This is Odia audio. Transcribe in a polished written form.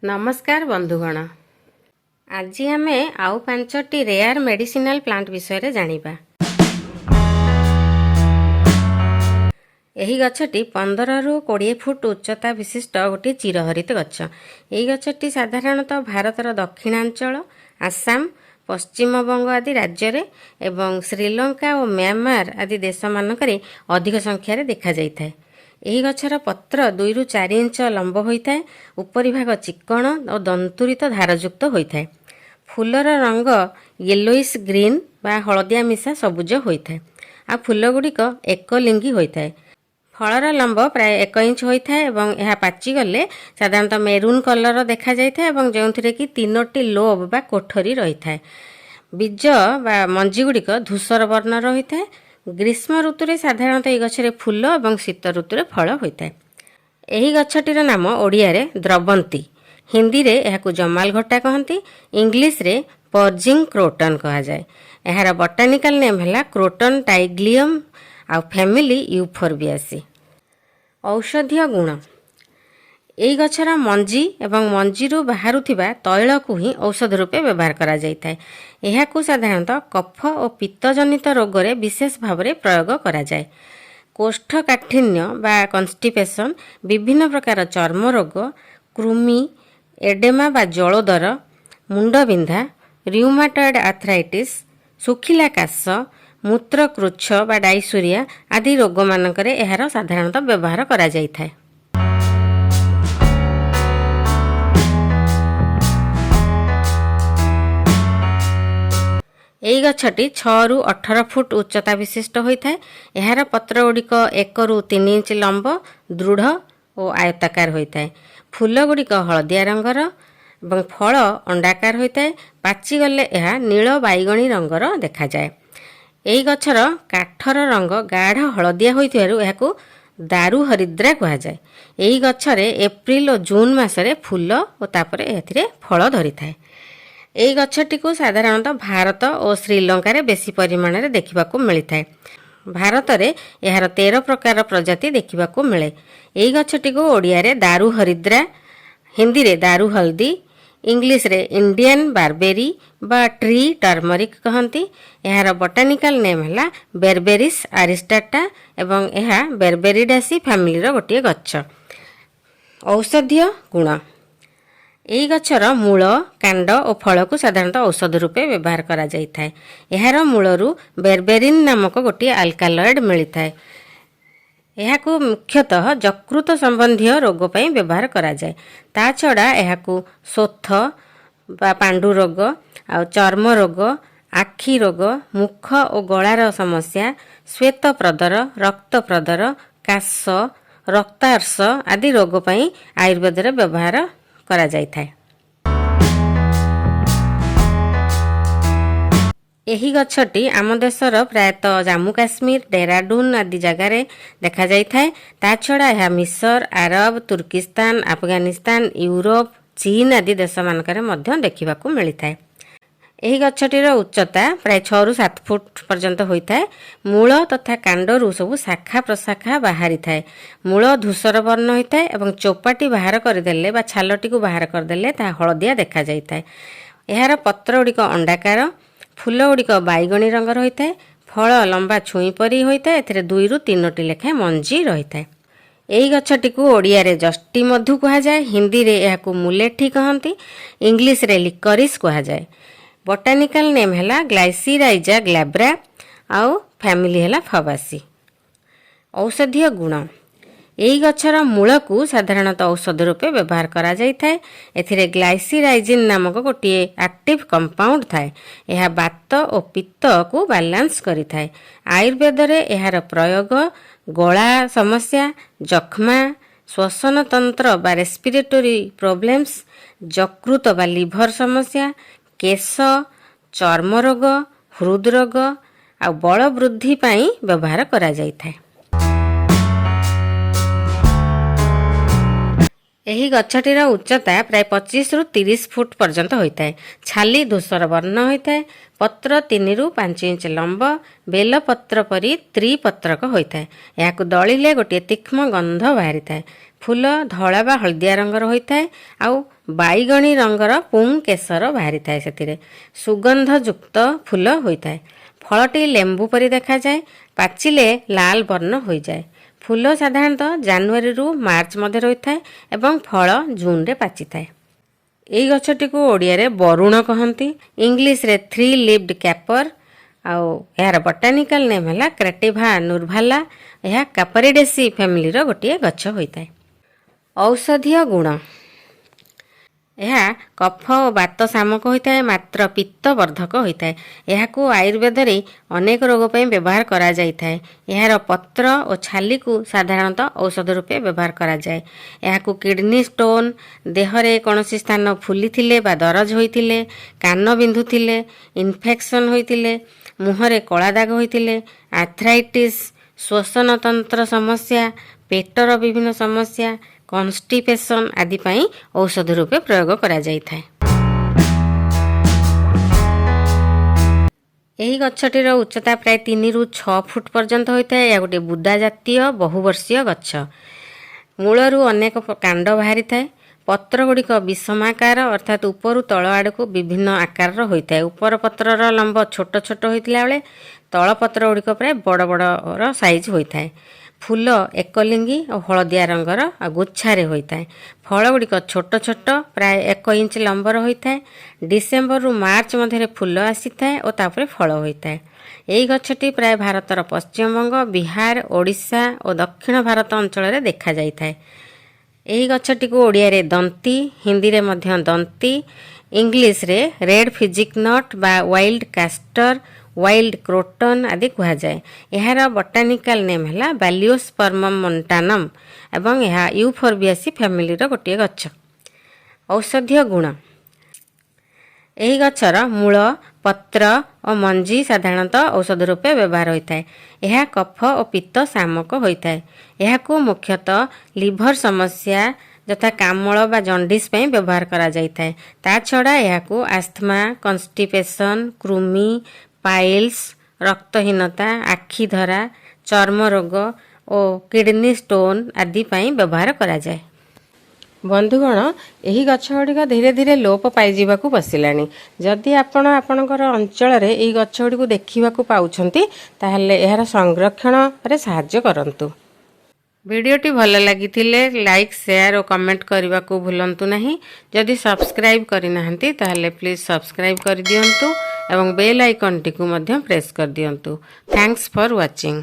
ନମସ୍କାର ବନ୍ଧୁଗଣ। ଆଜି ଆମେ ଆଉ 5ଟି ରେୟାର ମେଡିସିନାଲ ପ୍ଲାଣ୍ଟ ବିଷୟରେ ଜାଣିବା। ଏହି ଗଛଟି 15ରୁ 20 ଫୁଟ ଉଚ୍ଚତା ବିଶିଷ୍ଟ ଗୋଟିଏ ଚିରହରିତ ଗଛ। ଏହି ଗଛଟି ସାଧାରଣତଃ ଭାରତର ଦକ୍ଷିଣାଞ୍ଚଳ, ଆସାମ, ପଶ୍ଚିମବଙ୍ଗ ଆଦି ରାଜ୍ୟରେ ଏବଂ ଶ୍ରୀଲଙ୍କା ଓ ମ୍ୟାମାର ଆଦି ଦେଶମାନଙ୍କରେ ଅଧିକ ସଂଖ୍ୟାରେ ଦେଖାଯାଇଥାଏ। ଏହି ଗଛର ପତ୍ର 2ରୁ 4 ଇଞ୍ଚ ଲମ୍ବ ହୋଇଥାଏ। ଉପରିଭାଗ ଚିକ୍କଣ ଓ ଦନ୍ତୁରିତ ଧାରଯୁକ୍ତ ହୋଇଥାଏ। ଫୁଲର ରଙ୍ଗ ୟେଲୋଇସ୍ ଗ୍ରୀନ୍ ବା ହଳଦିଆ ମିଶା ସବୁଜ ହୋଇଥାଏ, ଆଉ ଫୁଲଗୁଡ଼ିକ ଏକଲିଙ୍ଗୀ ହୋଇଥାଏ। ଫଳର ଲମ୍ବ ପ୍ରାୟ 1 ଇଞ୍ଚ ହୋଇଥାଏ ଏବଂ ଏହା ପାଚିଗଲେ ସାଧାରଣତଃ ମେରୁନ୍ କଲର ଦେଖାଯାଇଥାଏ ଏବଂ ଯେଉଁଥିରେ କି 3ଟି ଲୋବ୍ ବା କୋଠରୀ ରହିଥାଏ। ବୀଜ ବା ମଞ୍ଜିଗୁଡ଼ିକ ଧୂସର ବର୍ଣ୍ଣର ହୋଇଥାଏ। ଗ୍ରୀଷ୍ମ ଋତୁରେ ସାଧାରଣତଃ ଏହି ଗଛରେ ଫୁଲ ଏବଂ ଶୀତ ଋତୁରେ ଫଳ ହୋଇଥାଏ। ଏହି ଗଛଟିର ନାମ ଓଡ଼ିଆରେ ଦ୍ରବନ୍ତୀ, ହିନ୍ଦୀରେ ଏହାକୁ ଜମାଲ ଘଟା କହନ୍ତି, ଇଂଲିଶରେ ପର୍ଜିଂ କ୍ରୋଟନ୍ କୁହାଯାଏ। ଏହାର ବଟାନିକାଲ ନେମ୍ ହେଲା କ୍ରୋଟନ୍ ଟାଇଗ୍ଲିୟମ୍ ଆଉ ଫ୍ୟାମିଲି ୟୁଫୋରବିଆସି। ଔଷଧୀୟ ଗୁଣ: ଏହି ଗଛର ମଞ୍ଜି ଏବଂ ମଞ୍ଜିରୁ ବାହାରୁଥିବା ତୈଳକୁ ହିଁ ଔଷଧ ରୂପେ ବ୍ୟବହାର କରାଯାଇଥାଏ। ଏହାକୁ ସାଧାରଣତଃ କଫ ଓ ପିତ୍ତଜନିତ ରୋଗରେ ବିଶେଷ ଭାବରେ ପ୍ରୟୋଗ କରାଯାଏ। କୋଷ୍ଠକାଠିନ୍ୟ ବା କନଷ୍ଟିପେସନ୍, ବିଭିନ୍ନ ପ୍ରକାର ଚର୍ମ ରୋଗ, କୃମି, ଏଡେମା ବା ଜଳୋଦର, ମୁଣ୍ଡବିନ୍ଧା, ରିଉମାଟଏଡ୍ ଆର୍ଥ୍ରାଇଟିସ୍, ଶୁଖିଲା କାଶ, ମୂତ୍ରକୃଚ୍ଛ ବା ଡାଇସୁରିଆ ଆଦି ରୋଗମାନଙ୍କରେ ଏହାର ସାଧାରଣତଃ ବ୍ୟବହାର କରାଯାଇଥାଏ। ଏହି ଗଛଟି 6ରୁ 18 ଫୁଟ ଉଚ୍ଚତା ବିଶିଷ୍ଟ ହୋଇଥାଏ। ଏହାର ପତ୍ରଗୁଡ଼ିକ 1ରୁ 3 ଇଞ୍ଚ ଲମ୍ବ, ଦୃଢ଼ ଓ ଆୟତାକାର ହୋଇଥାଏ। ଫୁଲଗୁଡ଼ିକ ହଳଦିଆ ରଙ୍ଗର ଏବଂ ଫଳ ଅଣ୍ଡାକାର ହୋଇଥାଏ। ପାଚିଗଲେ ଏହା ନୀଳ ବାଇଗଣୀ ରଙ୍ଗର ଦେଖାଯାଏ। ଏହି ଗଛର କାଠର ରଙ୍ଗ ଗାଢ଼ ହଳଦିଆ ହୋଇଥିବାରୁ ଏହାକୁ ଦାରୁ ହରିଦ୍ରା କୁହାଯାଏ। ଏହି ଗଛରେ ଏପ୍ରିଲ ଓ ଜୁନ୍ ମାସରେ ଫୁଲ ଓ ତାପରେ ଏଥିରେ ଫଳ ଧରିଥାଏ। ଏହି ଗଛଟିକୁ ସାଧାରଣତଃ ଭାରତ ଓ ଶ୍ରୀଲଙ୍କାରେ ବେଶୀ ପରିମାଣରେ ଦେଖିବାକୁ ମିଳିଥାଏ। ଭାରତରେ ଏହାର 13 ପ୍ରକାର ପ୍ରଜାତି ଦେଖିବାକୁ ମିଳେ। ଏହି ଗଛଟିକୁ ଓଡ଼ିଆରେ ଦାରୁ ହରିଦ୍ରା, ହିନ୍ଦୀରେ ଦାରୁ ହଳଦୀ, ଇଂଲିଶରେ ଇଣ୍ଡିଆନ୍ ବାରବେରୀ ବା ଟ୍ରି ଟର୍ମରିକ୍ କହନ୍ତି। ଏହାର ବଟାନିକାଲ ନେମ୍ ହେଲା ବେରବେରିସ୍ ଆରିଷ୍ଟାଟା ଏବଂ ଏହା ବେରବେରିଡାସି ଫ୍ୟାମିଲିର ଗୋଟିଏ ଗଛ। ଔଷଧୀୟ ଗୁଣ: ଏହି ଗଛର ମୂଳ, କାଣ୍ଡ ଓ ଫଳକୁ ସାଧାରଣତଃ ଔଷଧ ରୂପେ ବ୍ୟବହାର କରାଯାଇଥାଏ। ଏହାର ମୂଳରୁ ବେରବେରିନ୍ ନାମକ ଗୋଟିଏ ଆଲକାଲଏଡ୍ ମିଳିଥାଏ। ଏହାକୁ ମୁଖ୍ୟତଃ ଯକୃତ ସମ୍ବନ୍ଧୀୟ ରୋଗ ପାଇଁ ବ୍ୟବହାର କରାଯାଏ। ତା ଛଡ଼ା ଏହାକୁ ଶୋଥ ବା ପାଣ୍ଡୁ ରୋଗ ଆଉ ଚର୍ମ ରୋଗ, ଆଖି ରୋଗ, ମୁଖ ଓ ଗଳାର ସମସ୍ୟା, ଶ୍ୱେତ ପ୍ରଦର, ରକ୍ତ ପ୍ରଦର, କାଶ, ରକ୍ତାର୍ଶ ଆଦି ରୋଗ ପାଇଁ ଆୟୁର୍ବେଦରେ ବ୍ୟବହାର କରାଯାଇଥାଏ। ଏହି ଗଛଟି ଆମ ଦେଶର ପ୍ରାୟତଃ ଜାମ୍ମୁ କାଶ୍ମୀର, ଡେରାଡୁନ ଆଦି ଜାଗାରେ ଦେଖାଯାଇଥାଏ। ତା ଛଡ଼ା ଏହା ମିଶର, ଆରବ, ତୁର୍କିସ୍ତାନ, ଆଫଗାନିସ୍ତାନ, ୟୁରୋପ, ଚୀନ ଆଦି ଦେଶମାନଙ୍କରେ ମଧ୍ୟ ଦେଖିବାକୁ ମିଳିଥାଏ। ଏହି ଗଛଟିର ଉଚ୍ଚତା ପ୍ରାୟ 6ରୁ 7 ଫୁଟ ପର୍ଯ୍ୟନ୍ତ ହୋଇଥାଏ। ମୂଳ ତଥା କାଣ୍ଡରୁ ସବୁ ଶାଖା ପ୍ରଶାଖା ବାହାରିଥାଏ। ମୂଳ ଧୂସର ବର୍ଣ୍ଣ ହୋଇଥାଏ ଏବଂ ଚୋପାଟି ବାହାର କରିଦେଲେ ବା ଛାଲଟିକୁ ବାହାର କରିଦେଲେ ତାହା ହଳଦିଆ ଦେଖାଯାଇଥାଏ। ଏହାର ପତ୍ର ଗୁଡ଼ିକ ଅଣ୍ଡାକାର, ଫୁଲ ଗୁଡ଼ିକ ବାଇଗଣୀ ରଙ୍ଗର ହୋଇଥାଏ। ଫଳ ଲମ୍ବା ଛୁଇଁ ପରି ହୋଇଥାଏ। ଏଥିରେ 2ରୁ 3ଟି ଲେଖାଏଁ ମଞ୍ଜି ରହିଥାଏ। ଏହି ଗଛଟିକୁ ଓଡ଼ିଆରେ ଯଷ୍ଟି ମଧୁ କୁହାଯାଏ, ହିନ୍ଦୀରେ ଏହାକୁ ମୁଲେଠି କହନ୍ତି, ଇଂଲିଶରେ ଲିକରିସ୍ କୁହାଯାଏ। ବଟାନିକାଲ ନେମ୍ ହେଲା ଗ୍ଲାଇସିରାଇଜା ଗ୍ଲାବ୍ରା ଆଉ ଫ୍ୟାମିଲି ହେଲା ଫବାସି। ଔଷଧୀୟ ଗୁଣ: ଏହି ଗଛର ମୂଳକୁ ସାଧାରଣତଃ ଔଷଧ ରୂପେ ବ୍ୟବହାର କରାଯାଇଥାଏ। ଏଥିରେ ଗ୍ଲାଇସିରାଇଜିନ୍ ନାମକ ଗୋଟିଏ ଆକ୍ଟିଭ୍ କମ୍ପାଉଣ୍ଡ ଥାଏ। ଏହା ବାତ ଓ ପିତ୍ତକୁ ବାଲାନ୍ସ କରିଥାଏ। ଆୟୁର୍ବେଦରେ ଏହାର ପ୍ରୟୋଗ ଗଳା ସମସ୍ୟା, ଯକ୍ଷ୍ମା, ଶ୍ୱସନତନ୍ତ୍ର ବା ରେସ୍ପିରେଟୋରୀ ପ୍ରୋବ୍ଲେମ୍ସ, ଯକୃତ ବା ଲିଭର ସମସ୍ୟା, କେଶ, ଚର୍ମ ରୋଗ, ହୃଦରୋଗ ଆଉ ବଳ ବୃଦ୍ଧି ପାଇଁ ବ୍ୟବହାର କରାଯାଇଥାଏ। ଏହି ଗଛଟିର ଉଚ୍ଚତା ପ୍ରାୟ 25ରୁ 30 ଫୁଟ ପର୍ଯ୍ୟନ୍ତ ହୋଇଥାଏ। ଛାଲି ଧୂସର ବର୍ଣ୍ଣ ହୋଇଥାଏ। ପତ୍ର 3ରୁ 5 ଇଞ୍ଚ ଲମ୍ବ, ବେଲପତ୍ର ପରି ତ୍ରିପତ୍ରକ ହୋଇଥାଏ। ଏହାକୁ ଦଳିଲେ ଗୋଟିଏ ତୀକ୍ଷ୍ଣ ଗନ୍ଧ ବାହାରିଥାଏ। ଫୁଲ ଧଳା ବା ହଳଦିଆ ରଙ୍ଗର ହୋଇଥାଏ ଆଉ ବାଇଗଣୀ ରଙ୍ଗର ପୁଂ କେଶର ବାହାରିଥାଏ। ସେଥିରେ ସୁଗନ୍ଧଯୁକ୍ତ ଫୁଲ ହୋଇଥାଏ। ଫଳଟି ଲେମ୍ବୁ ପରି ଦେଖାଯାଏ। ପାଚିଲେ ଲାଲ ବର୍ଣ୍ଣ ହୋଇଯାଏ। ଫୁଲ ସାଧାରଣତଃ ଜାନୁଆରୀରୁ ମାର୍ଚ୍ଚ ମଧ୍ୟରେ ହୋଇଥାଏ ଏବଂ ଫଳ ଜୁନରେ ପାଚିଥାଏ। ଏଇ ଗଛଟିକୁ ଓଡ଼ିଆରେ ବରୁଣ କହନ୍ତି, ଇଂଲିଶରେ ଥ୍ରୀ ଲିଭ୍ଡ କ୍ୟାପର ଆଉ ଏହାର ବଟାନିକାଲ ନେମ୍ ହେଲା କ୍ରାଟିଭା ନୁରଭାଲା। ଏହା କାପରିଡେସି ଫ୍ୟାମିଲିର ଗୋଟିଏ ଗଛ ହୋଇଥାଏ। ଔଷଧୀୟ ଗୁଣ: ଏହା କଫ ଓ ବାତ ଶାମକ ହୋଇଥାଏ, ମାତ୍ର ପିତ୍ତ ବର୍ଦ୍ଧକ ହୋଇଥାଏ। ଏହାକୁ ଆୟୁର୍ବେଦରେ ଅନେକ ରୋଗ ପାଇଁ ବ୍ୟବହାର କରାଯାଇଥାଏ। ଏହାର ପତ୍ର ଓ ଛାଲିକୁ ସାଧାରଣତଃ ଔଷଧ ରୂପେ ବ୍ୟବହାର କରାଯାଏ। ଏହାକୁ କିଡନୀ ଷ୍ଟୋନ୍, ଦେହରେ କୌଣସି ସ୍ଥାନ ଫୁଲିଥିଲେ ବା ଦରଜ ହୋଇଥିଲେ, କାନ ବିନ୍ଧୁଥିଲେ, ଇନଫେକ୍ସନ୍ ହୋଇଥିଲେ, ମୁହଁରେ କଳା ଦାଗ ହୋଇଥିଲେ, ଆର୍ଥ୍ରାଇଟିସ୍, ଶ୍ୱସନତନ୍ତ୍ର ସମସ୍ୟା, ପେଟର ବିଭିନ୍ନ ସମସ୍ୟା, କନଷ୍ଟିପେସନ୍ ଆଦି ପାଇଁ ଔଷଧ ରୂପେ ପ୍ରୟୋଗ କରାଯାଇଥାଏ। ଏହି ଗଛଟିର ଉଚ୍ଚତା ପ୍ରାୟ 3ରୁ 6 ଫୁଟ ପର୍ଯ୍ୟନ୍ତ ହୋଇଥାଏ। ଏହା ଗୋଟିଏ ବୁଦା ଜାତୀୟ ବହୁବର୍ଷୀୟ ଗଛ। ମୂଳରୁ ଅନେକ କାଣ୍ଡ ବାହାରିଥାଏ। ପତ୍ର ଗୁଡ଼ିକ ବିଷମାକାର, ଅର୍ଥାତ୍ ଉପରୁ ତଳ ଆଡ଼କୁ ବିଭିନ୍ନ ଆକାରର ହୋଇଥାଏ। ଉପର ପତ୍ରର ଲମ୍ବ ଛୋଟ ଛୋଟ ହୋଇଥିଲା ବେଳେ ତଳ ପତ୍ର ଗୁଡ଼ିକ ପ୍ରାୟ ବଡ଼ ବଡ଼ର ସାଇଜ୍ ହୋଇଥାଏ। ଫୁଲ ଏକଲିଙ୍ଗୀ ଓ ହଳଦିଆ ରଙ୍ଗର ଆଉ ଗୁଚ୍ଛାରେ ହୋଇଥାଏ। ଫଳ ଗୁଡ଼ିକ ଛୋଟ ଛୋଟ, ପ୍ରାୟ 1 ଇଞ୍ଚ ଲମ୍ବର ହୋଇଥାଏ। ଡିସେମ୍ବରରୁ ମାର୍ଚ୍ଚ ମଧ୍ୟରେ ଫୁଲ ଆସିଥାଏ ଓ ତାପରେ ଫଳ ହୋଇଥାଏ। ଏହି ଗଛଟି ପ୍ରାୟ ଭାରତର ପଶ୍ଚିମବଙ୍ଗ, ବିହାର, ଓଡ଼ିଶା ଓ ଦକ୍ଷିଣ ଭାରତ ଅଞ୍ଚଳରେ ଦେଖାଯାଇଥାଏ। ଏହି ଗଛଟିକୁ ଓଡ଼ିଆରେ ଦନ୍ତି, ହିନ୍ଦୀରେ ମଧ୍ୟ ଦନ୍ତି, ଇଂଲିଶରେ ରେଡ୍ ଫିଜିକ୍ not ବା ୱାଇଲ୍ଡ କାଷ୍ଟର, ୱାଇଲ୍ଡ କ୍ରୋଟନ୍ ଆଦି କୁହାଯାଏ। ଏହାର ବଟାନିକାଲ ନେମ୍ ହେଲା ବାଲିଓସ୍ପର୍ମମ୍ ମଣ୍ଟାନମ୍ ଏବଂ ଏହା ୟୁଫୋର୍ବିଆସି ଫ୍ୟାମିଲିର ଗୋଟିଏ ଗଛ। ଔଷଧୀୟ ଗୁଣ: ଏହି ଗଛର ମୂଳ, ପତ୍ର ଓ ମଞ୍ଜି ସାଧାରଣତଃ ଔଷଧ ରୂପେ ବ୍ୟବହାର ହୋଇଥାଏ। ଏହା କଫ ଓ ପିତ୍ତ ଶାମକ ହୋଇଥାଏ। ଏହାକୁ ମୁଖ୍ୟତଃ ଲିଭର ସମସ୍ୟା ଯଥା କାମଳ ବା ଜଣ୍ଡିସ୍ ପାଇଁ ବ୍ୟବହାର କରାଯାଇଥାଏ। ତା ଛଡ଼ା ଏହାକୁ ଆସ୍ଥମା, କନଷ୍ଟିପେସନ୍, କୃମି, ପାଇଲ୍ସ, ରକ୍ତହୀନତା, ଆଖି ଧରା, ଚର୍ମ ରୋଗ ଓ କିଡନୀ ଷ୍ଟୋନ୍ ଆଦି ପାଇଁ ବ୍ୟବହାର କରାଯାଏ। ବନ୍ଧୁଗଣ, ଏହି ଗଛ ଗୁଡ଼ିକ ଧୀରେ ଧୀରେ ଲୋପ ପାଇଯିବାକୁ ବସିଲାଣି। ଯଦି ଆପଣ ଆପଣଙ୍କର ଅଞ୍ଚଳରେ ଏହି ଗଛ ଗୁଡ଼ିକୁ ଦେଖିବାକୁ ପାଉଛନ୍ତି, ତାହେଲେ ଏହାର ସଂରକ୍ଷଣରେ ସାହାଯ୍ୟ କରନ୍ତୁ। ଭିଡ଼ିଓଟି ଭଲ ଲାଗିଥିଲେ ଲାଇକ୍, ସେୟାର ଓ କମେଣ୍ଟ କରିବାକୁ ଭୁଲନ୍ତୁ ନାହିଁ। ଯଦି ସବସ୍କ୍ରାଇବ୍ କରିନାହାନ୍ତି, ତାହେଲେ ପ୍ଲିଜ୍ ସବସ୍କ୍ରାଇବ୍ କରିଦିଅନ୍ତୁ ଏବଂ ବେଲ୍ ଆଇକନ୍ଟିକୁ ମଧ୍ୟ ପ୍ରେସ୍ କରିଦିଅନ୍ତୁ। Thanks for watching.